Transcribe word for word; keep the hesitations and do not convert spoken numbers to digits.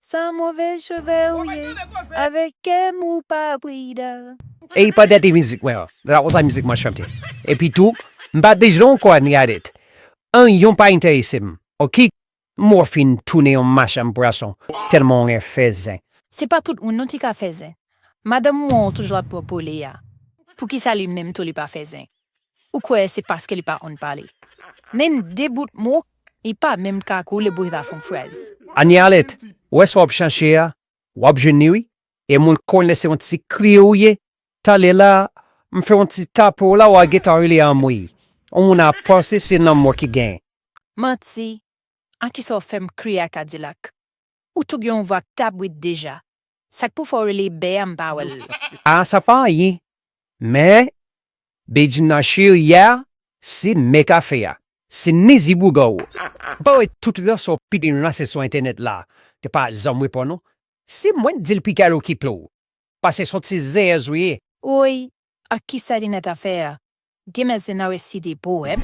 Sa move cheve ou ye, avèk M ou pa prida. E pa dèt mizik mwen an. That was a mizik mwen chante. Epi tou, m pa bezwen ankò Anialet. Anyen pa enterese m. Oke? M wè w fin tounen yon machann pwason, tèlman w gen fè zen. Se pa tout moun non ki ka fè zen. Madanm ou an toujou ap pwopo li a. Poukisa li menm tou li pa fè zen? Ou kwè se paske li pa konn pale? Men de bout mo, li pa menm ka koule bouch la fè yon fraz. Anialet, w wè sa w ap chache a, w ap jwenn li wi. E moun konnen se yon ti kriye w ye. Talè la, m fè yon ti tape w la, w a gentan rele anmwey. Yon moun ap panse se nanm mwen ki genyen. Manti, a kisa w fè m kriye a Kadilak? Ou tou gen yon vwa k tabwit deja. Sa k pou fè w rele bè a m pa wè l. A sa pa anyen. Men, Bedjine nan cheri a, se men kafe a. Se nizi bouga w. Ou pa wè tout lè sa w piti ranse sou entènèt la, te pa janm reponn ou. Se mwen k di l pika l okipe w. Paske se yon ti zèyèz ou ye. Woy, ak kisa li nan afè a? Demen se nan resite powèm.